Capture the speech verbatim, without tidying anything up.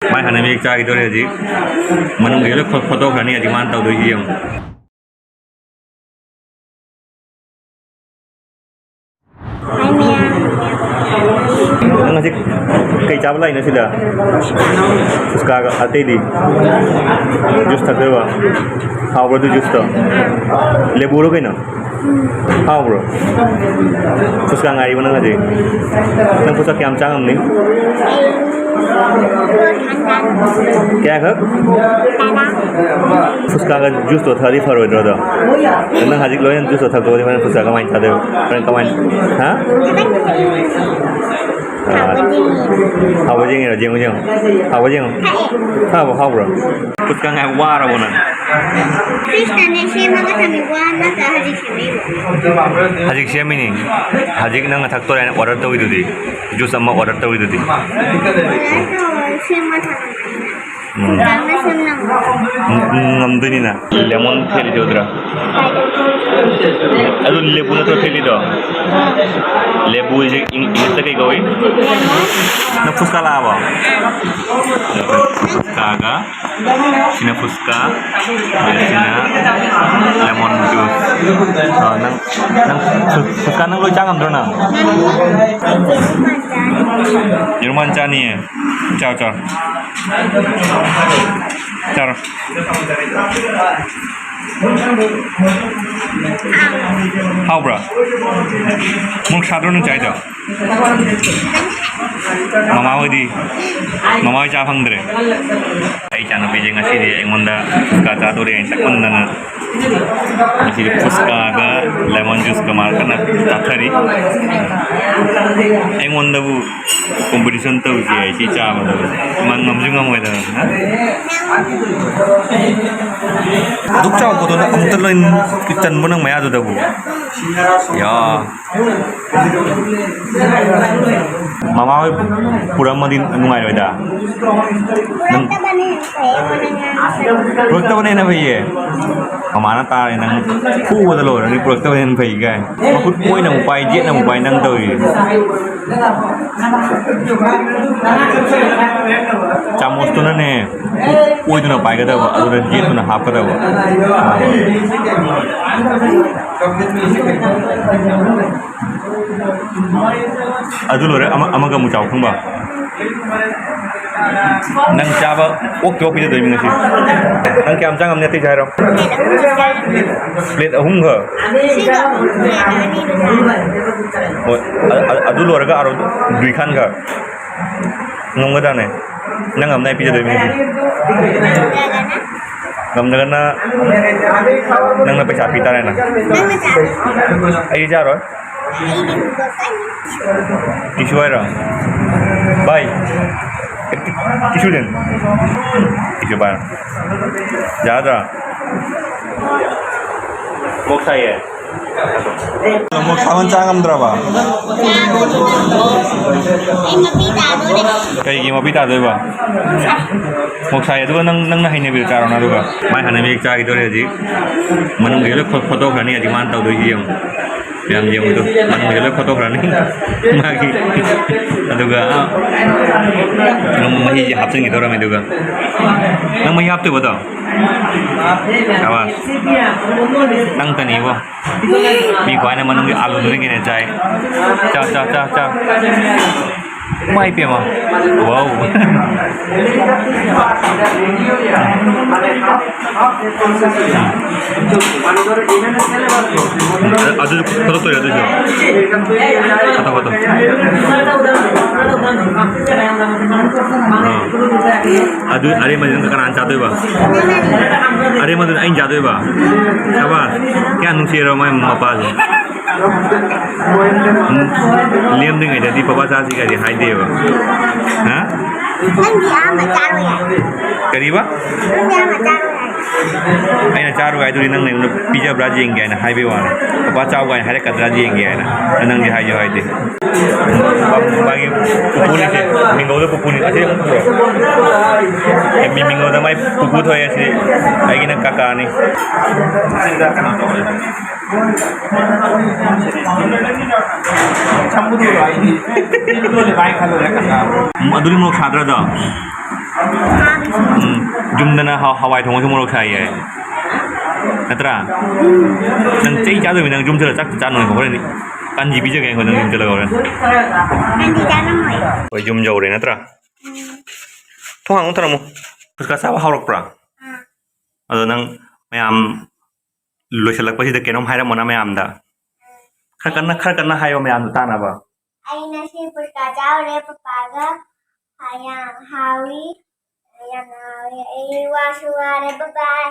ꯃꯥꯏ ꯍꯥꯟꯅ ꯃꯍꯤꯛ ꯆꯥꯈꯤꯗꯣꯔꯦ ꯍꯧꯖꯤꯛ꯫ ꯃꯅꯨꯡꯒꯤ ꯂꯣꯏ ꯐꯣ-, ꯐꯣꯇꯣꯛꯈ꯭ꯔꯅꯤ ꯍꯧꯖꯤꯛ ꯃꯥꯅ ꯇꯧꯗꯣꯏꯁꯤ ꯌꯦꯡꯉꯨ꯫ ꯅꯪ ꯉꯁꯤ ꯀꯩ ꯆꯥꯕ ꯂꯥꯛꯏꯅꯣ ꯁꯤꯗ? ꯐꯨꯁꯀꯥꯒ ꯑꯇꯩꯗꯤ? ꯖꯨꯁ ꯊꯛꯇꯣꯏꯕ? ꯍꯥꯎꯕ꯭ꯔꯣ ꯑꯗꯨ ꯖꯨꯁꯇꯣ? ꯂꯦꯕꯨꯔꯣ ꯀꯩꯅꯣ? ꯍꯥꯎꯕ꯭ꯔꯣ? ꯐꯨꯁꯀꯥ ꯉꯥꯏꯔꯤꯕ ꯅꯪ ꯍꯧꯖꯤꯛ? ꯅꯪ ꯐꯨꯁꯀꯥ ꯀꯌꯥꯝ ꯆꯥ ꯉꯝꯅꯤ? ꯀꯌꯥꯈꯛ? ꯐꯨꯁꯀꯥꯒ ꯖꯨꯁꯇꯣ ꯊꯛꯑꯗꯤ ꯐꯔꯣꯏꯗ꯭ꯔꯣ ꯑꯗꯣ? ꯅꯪ ꯍꯧꯖꯤꯛ ꯂꯣꯏꯅ ꯖꯨꯁꯇꯣ ꯊꯛꯇꯣꯛꯑꯗꯤ ꯍꯣꯔꯦꯟ ꯐꯨꯁꯀꯥ ꯀꯃꯥꯏꯅ ꯆꯥꯗꯣꯏꯕ? ꯍꯣꯔꯦꯟ ꯀꯃꯥꯏꯅ? ꯍꯥ? ꯑꯥ, ꯍꯥꯎꯕ ꯌꯦꯡꯉꯤꯔꯣ? ꯌꯦꯡꯉꯨ, ꯌꯦꯡꯉꯨ꯫ ꯍꯥꯎꯕ ꯌꯦꯡꯉꯨ꯫ ꯍꯥꯎꯕ, ꯍꯥꯎꯕ꯭ꯔꯣ? ꯐꯨꯁꯀꯥ ꯉꯥꯏ ꯋꯥꯔꯕꯣ ꯅꯪ? ꯐ꯭ꯔꯤꯖꯇꯅꯦ ꯁꯦꯝꯃꯒ ꯊꯝꯃꯤꯀꯣ, ꯍꯟꯗꯛꯇ ꯍꯧꯖꯤꯛ ꯁꯦꯝꯃꯛꯏꯕ꯫ ꯍꯧꯖꯤꯛ ꯁꯦꯝꯃꯤꯅꯤ꯫ ꯍꯧꯖꯤꯛ ꯅꯪꯅ ꯊꯛꯇꯣꯔꯦ ꯍꯥꯏꯅ ꯑꯣꯔꯗꯔ ꯇꯧꯔꯤꯗꯨꯗꯤ꯫ ꯖꯨꯁ ꯑꯃ ꯑꯣꯔꯗꯔ ꯇꯧꯔꯤꯗꯨꯗꯤ꯫ ꯑꯣꯔꯗꯔ ꯇꯧꯔ ꯁꯦꯝꯃ ꯊꯝꯃꯤꯅꯤꯅ꯫ ꯎꯝ꯫ ꯅꯨꯡꯗꯥꯡꯗ ꯁꯦꯝ ꯉꯝꯃꯣꯏ꯫ ꯎꯝ, ꯎꯝ, ꯉꯝꯗꯣꯏꯅꯤꯅ꯫ ꯂꯦꯃꯣꯟ ꯊꯦꯠꯂꯤꯗꯣ ꯎꯗ꯭ꯔꯥ? ꯑꯗꯨ ꯂꯦꯕꯨ ꯅꯠꯇ꯭ꯔꯣ ꯊꯦꯠꯂꯤꯗꯣ? ꯂꯦꯕꯨ ꯍꯥꯏꯁꯦ ꯏꯪ-, ꯏꯪꯂꯤꯁꯇ ꯀꯩ ꯀꯧꯏ? ꯅꯪ ꯐꯨꯁꯀꯥ ꯂꯥꯛꯑꯕꯣ? ꯐꯨꯁꯀꯥꯒ, ꯁꯤꯅ ꯐꯨꯁꯀꯥ, ꯑꯗꯨꯒ ꯁꯤꯅ ꯂꯦꯃꯣꯟ ꯖꯨꯁ꯫ ꯑ, ꯅꯪ, ꯅꯪ ꯐꯨ-, ꯐꯨꯁꯀꯥ ꯅꯪ ꯂꯣꯏ ꯆꯥ ꯉꯝꯗ꯭ꯔꯣ ꯅꯪ? ꯌꯦꯔꯨꯝ ꯍꯥꯟꯅ ꯆꯥꯅꯤꯌꯦ? ꯆꯥꯎ, ꯆꯥꯎ꯫ ꯆꯥꯔꯣ꯫ ꯍꯥꯎꯕ꯭ꯔꯥ? ꯃꯣꯔꯣꯛ ꯁꯥꯗ꯭ꯔꯣ ꯅꯪ ꯆꯥꯏꯗꯣ? ꯃꯃꯥ ꯍꯣꯏꯗꯤ? ꯃꯃꯥ ꯍꯣꯏ ꯆꯥ ꯐꯪꯗ꯭ꯔꯦ? ꯑꯩ ꯏꯆꯥꯅꯨꯄꯤꯁꯦ ꯉꯁꯤꯗꯤ ꯑꯩꯉꯣꯟꯗ ꯐꯨꯁꯀꯥ ꯆꯥꯗꯣꯔꯦ ꯍꯥꯏꯅ ꯆꯠꯃꯟꯗꯅ ꯉꯁꯤꯗꯤ ꯐꯨꯁꯀꯥꯒ ꯂꯦꯃꯟ ꯖꯨꯁꯀ ꯃꯥ ꯀꯟꯅ ꯆꯥꯊꯔꯤ꯫ ꯑꯩꯉꯣꯟꯗꯕꯨ ꯀꯣꯝꯄꯤꯇꯤꯁꯟ ꯇꯧꯁꯤ ꯍꯥꯏ ꯁꯤ ꯆꯥꯕꯗ꯫ ꯃꯥ ꯉꯝꯁꯨ ꯉꯝꯃꯣꯏꯗꯕꯅꯤ꯫ ꯑꯗꯨꯛ ꯆꯥꯎꯕꯗꯨꯅ ꯑꯃꯨꯛꯇ ꯂꯣꯏ ꯆꯟꯕ ꯅꯪ ꯃꯌꯥꯗꯨꯗꯕꯨ꯫ ꯌꯥ꯫ ꯃꯃꯥ ꯍꯣꯏ ꯄꯨꯔꯝꯃꯗꯤ ꯅꯨꯡꯉꯥꯏꯔꯣꯏꯗ꯫ ꯅꯪ ꯄꯨꯔꯛꯇꯕꯅ ꯍꯦꯟꯅ ꯐꯩꯌꯦ꯫ ꯃꯃꯥꯅ ꯇꯥꯔꯦ ꯅꯪ ꯐꯨꯕꯗ ꯂꯣꯏꯔꯅꯤ, ꯄꯨꯔꯛꯇꯕ ꯍꯦꯟꯅ ꯐꯩ ꯀꯥꯏ꯫ ꯃꯈꯨꯠ ꯑꯣꯏꯅ ꯑꯃꯨꯛ ꯄꯥꯏ, ꯌꯦꯠꯅ ꯑꯃꯨꯛ ꯄꯥꯏ ꯅꯪ ꯇꯧꯔꯤꯁꯦ꯫ ꯆꯥꯃꯁꯇꯨꯅꯅꯦ ꯑꯣꯏꯗꯨꯅ ꯄꯥꯏꯒꯗꯕ, ꯑꯗꯨꯅ ꯌꯦꯠꯇꯨꯅ ꯍꯥꯞꯀꯗꯕ꯫ ꯑꯗꯨ ꯂꯣꯏꯔꯦ, ꯑꯃ-, ꯑꯃꯒ ꯑꯃꯨꯛ ꯆꯥꯎ ꯈꯪꯕ꯫ ꯅꯪ ꯆꯥꯕ ꯑꯣꯛꯇꯤ ꯑꯣꯛ ꯄꯤꯖꯗꯣꯏꯅꯤ ꯉꯁꯤ꯫ ꯅꯪ ꯀꯌꯥꯝ ꯆꯥ ꯉꯝꯅꯤ ꯑꯇꯩꯁꯨ ꯍꯥꯏꯔꯣ꯫ ꯄ꯭ꯂꯦꯠ ꯑꯍꯨꯝꯈꯛ꯫ ꯍꯣꯏ, ꯑ-, ꯑ-, ꯑꯗꯨ ꯂꯣꯏꯔꯒ ꯑꯔꯣ ꯗꯨꯏꯈꯥꯟꯒ ꯉꯝꯒꯗ꯭ꯔꯥꯅꯦ? ꯅꯪ ꯉꯝꯅꯤ ꯑꯩ ꯄꯤꯖꯗꯣꯏꯅꯤ ꯉꯁꯤ꯫ ꯉꯝꯗ꯭ꯔꯒꯅ ꯅꯪꯅ ꯄꯩꯁꯥ ꯄꯤ ꯇꯥꯔꯦꯅ꯫ ꯑꯩ ꯆꯥꯔꯣꯏ꯫ ꯇꯤꯁꯨ ꯍꯥꯏꯔꯣ? ꯚꯥꯏ, ꯇꯤꯁꯨ ꯗꯦꯟ꯫ ꯇꯤꯁꯨ ꯄꯥꯏꯔꯣ꯫ ꯌꯥꯗ꯭ꯔꯥ? ꯃꯣꯛ ꯁꯥꯏꯌꯦ꯫ ꯃꯣꯛ ꯁꯥꯃꯟ ꯆꯥ ꯉꯝꯗ꯭ꯔꯕ? ꯑꯩ ꯃꯄꯤ ꯇꯥꯗꯣꯔꯦ꯫ ꯀꯩꯒꯤ ꯃꯄꯤ ꯇꯥꯗꯣꯏꯕ? ꯃꯣꯛ ꯁꯥꯏ, ꯑꯗꯨꯒ ꯅꯪ, ꯅꯪꯅ ꯍꯩꯅꯕꯤꯗꯣ ꯆꯥꯔꯣꯅ, ꯑꯗꯨꯒ꯫ ꯃꯥꯏ ꯍꯩꯅꯕꯤ ꯆꯥꯈꯤꯗꯣꯔꯦ ꯍꯧꯖꯤꯛ꯫ ꯃꯅꯨꯡꯒꯤꯗꯣ ꯂꯣꯏ ꯐꯣ-, ꯐꯣꯇꯣꯛꯈ꯭ꯔꯅꯤ ꯍꯧꯖꯤꯛ ꯃꯥꯅ ꯇꯧꯗꯣꯏꯁꯤ ꯌꯦꯡꯉꯨ꯫ ꯃꯌꯥꯝ ꯌꯦꯡꯉꯨꯗꯣ, ꯃꯅꯨꯡꯒꯤꯗꯣ ꯂꯣꯏ ꯐꯣꯇꯣꯛꯈ꯭ꯔꯅꯤ꯫ ꯃꯥꯒꯤ, ꯑꯗꯨꯒ, ꯑꯥ, ꯀꯩꯅꯣ ꯃꯍꯤꯁꯦ ꯍꯥꯞꯆꯤꯟꯈꯤꯗꯧꯔꯝꯃꯦ, ꯑꯗꯨꯒ꯫ ꯅꯪ ꯃꯍꯤ ꯍꯥꯞꯇꯣꯏꯕꯗꯣ? ꯁꯥꯕꯥꯁ꯫ ꯅꯪ ꯇꯅꯤꯕꯣ꯫ ꯃꯤ ꯈ꯭ꯋꯥꯏꯅ ꯃꯅꯨꯡꯒꯤ ꯑꯥꯂꯨꯗꯨꯅ ꯍꯦꯟꯅ ꯆꯥꯏ꯫ ꯆꯥ, ꯆꯥ, ꯆꯥ, ꯆꯥ꯫ ꯏꯃꯥꯏ ꯄꯦꯝꯃ꯫ ꯋꯥꯎ꯫ ꯑꯗꯨꯁꯨ ꯐꯣꯇꯣꯛꯇꯣꯏꯔꯦ ꯑꯗꯨꯁꯨ꯫ Photo, photo. ꯑꯥ꯫ ꯑꯗꯨ ꯑꯔꯦꯝꯕꯁꯤ ꯅꯪ ꯀꯅꯥꯅ ꯆꯥꯗꯣꯏꯕ? ꯑꯔꯦꯝꯕꯗꯨꯅ ꯑꯩꯅ ꯆꯥꯗꯣꯏꯕ? ꯁꯕꯥꯁ꯫ ꯀꯌꯥ ꯅꯨꯡꯁꯤꯔꯣ ꯃꯥꯏ ꯃꯄꯥꯁꯦ? ꯎꯝ꯫ ꯂꯦꯝꯗ꯭ꯔꯤꯉꯩꯗꯗꯤ ꯄꯄꯥ ꯆꯥꯁꯤ ꯀꯥꯏꯗꯤ ꯍꯥꯏꯗꯦꯕ꯫ ꯍꯥ? ꯅꯪꯗꯤ ꯑꯍꯥꯟꯕ ꯆꯥꯔꯣꯏ ꯍꯥꯏ꯫ ꯀꯔꯤꯕ? ꯅꯪꯗꯤ ꯑꯍꯥꯟꯕ ꯆꯥꯔꯣꯏ ꯍꯥꯏ꯫ ꯑꯩꯅ ꯆꯥꯔꯣꯏ ꯍꯥꯏꯗꯨꯗꯤ ꯅꯪꯅ ꯑꯩꯉꯣꯟꯗ ꯄꯤꯖꯕ꯭ꯔꯥ ꯌꯦꯡꯒꯦ ꯍꯥꯏꯅ ꯍꯥꯏꯕꯩ ꯋꯥꯅꯤ꯫ ꯄꯄꯥ ꯆꯥꯎ ꯀꯥꯏꯅ ꯍꯥꯏꯔꯛꯀꯗ꯭ꯔꯥ ꯌꯦꯡꯒꯦ ꯍꯥꯏꯅ꯫ ꯅꯪꯗꯤ ꯍꯥꯏꯁꯨ ꯍꯥꯏꯗꯦ꯫ ꯃꯥꯒꯤ ꯄꯨꯄꯨꯅꯤꯁꯦ, ꯃꯤꯡꯒꯧꯗ ꯄꯨꯄꯨꯅꯤ꯫ ꯑꯁꯤ ꯑꯃꯨꯛ ꯄꯨꯔꯛꯑꯣ꯫ ꯃꯤꯃꯤꯉꯣꯟꯗ ꯃꯥꯏ ꯄꯨꯄꯨ ꯊꯣꯛꯑꯦ ꯁꯤꯗꯤ꯫ ꯑꯩꯒꯤꯅ ꯀꯀꯥꯅꯤ꯫ ꯎꯝ, ꯑꯗꯨꯗꯤ ꯃꯣꯔꯣꯛ ꯁꯥꯗ꯭ꯔꯗꯣ? ꯎꯝ, ꯌꯨꯝꯗꯅ ꯍ-, ꯍꯋꯥꯏ ꯊꯣꯡꯉꯁꯨ ꯃꯣꯔꯣꯛ ꯁꯥꯏꯌꯦ꯫ ꯅꯠꯇ꯭ꯔꯥ? ꯅꯪ ꯆꯩ ꯆꯥꯗꯣꯏꯃꯤ, ꯅꯪ ꯌꯨꯝ ꯆꯠꯂ ꯆꯥꯛ ꯆꯥꯅꯣꯏꯀꯣ ꯍꯣꯔꯦꯟꯗꯤ꯫ ꯀꯥꯟꯖꯤ ꯄꯤꯖꯒꯦ ꯑꯩꯈꯣꯏ ꯅꯪ ꯌꯨꯝ ꯆꯠꯂꯒ ꯍꯣꯔꯦꯟ꯫ ꯀꯥꯟꯖꯤ ꯆꯥꯔꯝꯃꯣꯏ꯫ ꯍꯣꯏ, ꯌꯨꯝ ꯌꯧꯔꯦ ꯅꯠꯇ꯭ꯔꯥ? ꯎꯝ꯫ ꯊꯣꯡ ꯍꯥꯡꯉꯨ ꯊꯔꯝꯃꯨ꯫ ꯐꯨꯁꯀꯥ ꯆꯥꯕ ꯍꯥꯎꯔꯛꯄ꯭ꯔꯥ? ꯑꯥ꯫ ꯑꯗꯣ ꯅꯪ ꯃꯌꯥꯝ ꯂꯣꯏꯁꯤꯜꯂꯛꯄꯁꯤꯗ ꯀꯩꯅꯣꯝ ꯍꯥꯏꯔꯝꯃꯣꯅ ꯃꯌꯥꯝꯗ꯫ ꯈꯔ ꯀꯟꯅ, ꯈꯔ ꯀꯟꯅ ꯍꯥꯏꯌꯣ ꯃꯌꯥꯝꯗꯣ ꯇꯥꯅꯕ꯫ ꯑꯩ ꯉꯁꯤ ꯐꯨꯁꯀꯥ ꯆꯥꯎꯔꯦ ꯄꯄꯥꯒ꯫ ꯌꯥꯝ ꯍꯥꯎꯏ꯫ ꯌꯥꯝꯅ ꯍꯥꯎꯏ꯫ ꯑꯩ ꯋꯥꯁꯨ ꯋꯥꯔꯦ꯫ ꯕꯥꯏ ꯕꯥꯏ꯫